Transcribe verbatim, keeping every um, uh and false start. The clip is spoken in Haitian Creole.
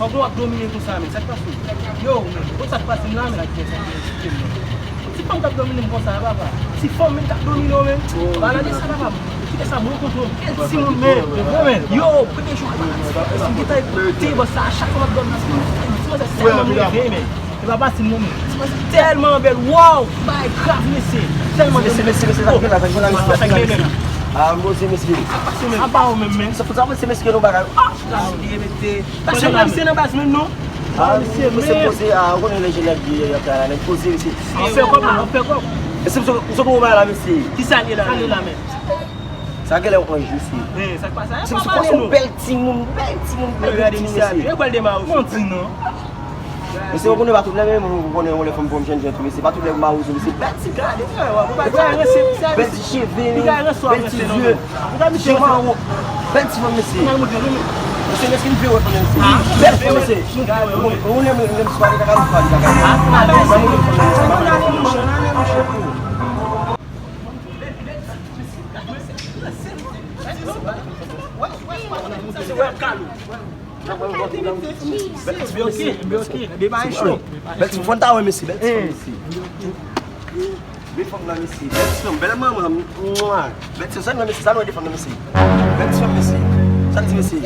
Fòk nou ap domine konsa, men. Sa k pase? Yo, men, bon, sa k pase m la, men. Ti fanm k ap domine m konsa, papa. Ti fanm, men, k ap domine w, men. Pale de sa, papa. Kite sa, mwen kontre yon bèl timoun, men. Yo, premye jou, papa. Si m te koute bòs sa, chak fwa m ap dòmi nan timoun, timoun se sèlman m leve, men. E pa fasil non, men. Timoun se tèlman bèl. Wow! Bay grav, mesye. Tèlman mesye, mesye, mesye, sa k gen la, sa k gen la, mesye, sa k gen la, mesye. Ah, m poze, mesye. Apa ou menm, men? Sa fout sa, mesye, mesye, nou bagay. Ah! Mesye, pa misye nan baz menm non. Ah, mesye, mesye poze, ah, ou konnen lè jèn nèg li ap la, nèg poze, mesye. An fè kòb la, an fè kòb. Mesye, ou sot ou la, mesye. Ki sa li la? Sa li la menm? Sa genlè ou anj, mesye. Eh, sa k pase? Mesye, mesye, se yon bèl timoun, bèl timoun, bèl timoun, mesye. Yo pral demare ou. Mwen di non. Mesye, ou konnen pa tout lè menm, ou konnen yon lè fanm pran jèn jan tou, mesye, pa tout lè mawozo, mesye, bèl ti gade, bèl ti cheve, bèl ti zye. Ti mawo. Bèl ti fanm, mesye. Mesye, mesye, m vle wè fanm nan, mesye. Bèl fanm, mesye. Ou konnen mwen, mwen, mwen, mwen, mwen, mwen, mwen, mwen, mwen, mwen, mwen, mwen, mwen, mwen, mwen, mwen, mwen, Bèl ti fanm, mesye. Bèl ti fanm, ta wè, mesye. Bèl ti fanm, mesye. Bèl fanm nan, mesye. Bèl ti fanm, bèl manman. Mwa. Bèl ti fanm nan, mesye. Sa nou wè de fanm nan, mesye. Bèl ti fanm, mesye. Sa di, mesye.